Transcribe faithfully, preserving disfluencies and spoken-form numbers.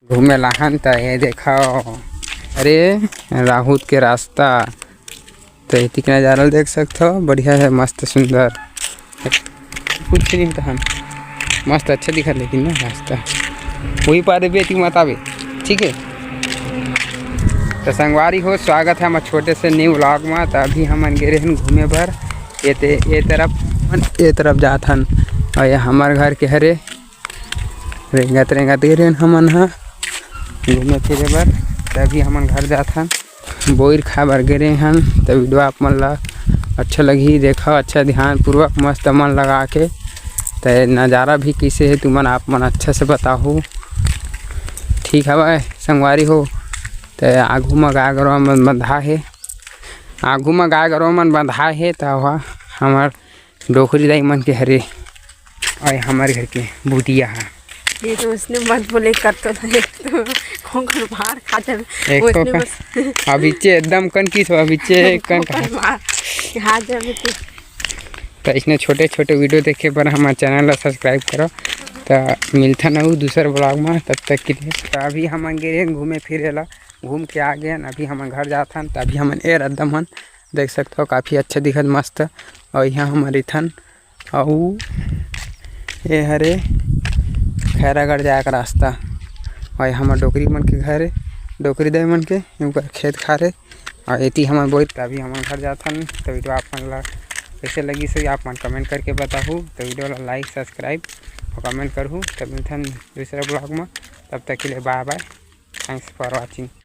घूमे लाहन त ये देखो, अरे राहूत के रास्ता, त एती के नजारा ल देख सकथो, बढ़िया हे, मस्त सुंदर। कुछ नहीं तहन, मस्त अच्छा दिखत लेकिन ना रास्ता, वही पार बे, एती मत आबे, ठीक है। त संगवारी हो, स्वागत है हमर छोटे से न्यू व्लॉग में। त अभी हमन गे रहेन घूमे बर, ये ते, ये तरफ, ये तरफ जात हन, और ये हमर घर के हरे। रेंगत रेंगत गे रहेन हमन ह घूमे फिरे बर, तभी हमन घर जात हन। बोइर खाए बर गे रहेन, त वीडियो आप मन ला अच्छा लगही, देखा अच्छा ध्यानपूर्वक मस्त मन लगा के। त नज़ारा भी कइसे हे तुमन आप मन अच्छा से बताहू, ठीक हवय संगवारी हो। त आगू म गाय गरवा मन बंधा हे, आगू म गाय गरवा मन बंधा हे, त ओहा हमर डोकरी दाई मन के हरे, अउ हमर घर के बुधिया हा। ये तो उसने मत बोले कर तो ना, एक तो खोंखर मार खा जाबे। एक तो उसने का, बस अभिचे एकदम कन किस हो, अभिचे कन खोंखर कहा। मार खा जाबे तू। त इसने छोटे छोटे वीडियो देखे बर हमार चैनल ला सब्सक्राइब करो। त मिलथन अउ दूसर व्लॉग में, तब तक के लिए। त अभी हमन गे रहेन घूमे फिरे ला, घूम के आ गए हन। अभी हमन घर जात हन, त अभी हमन ए रद्दम हन, देख सकथो काफ़ी अच्छा दिखत मस्त। अउ यहाँ हमन रहिथन, अउ ए हरे खैरागढ़ जाए के रास्ता, अउ ये हमर डोकरी मन के घर हे, डोकरी दाई मन के, उनकर खेत खार हे। अउ एती हमन बोइर, त अभी हमन घर जात हन। त वीडियो आप मन ला कइसे लगिस होही, आप मन कमेंट करके बताहू। त वीडियो ला लाइक, सब्सक्राइब अउ कमेंट करहू। त मिलथन दूसरा व्लॉग में, तब तक के लिए बाय बाय, thanks for watching।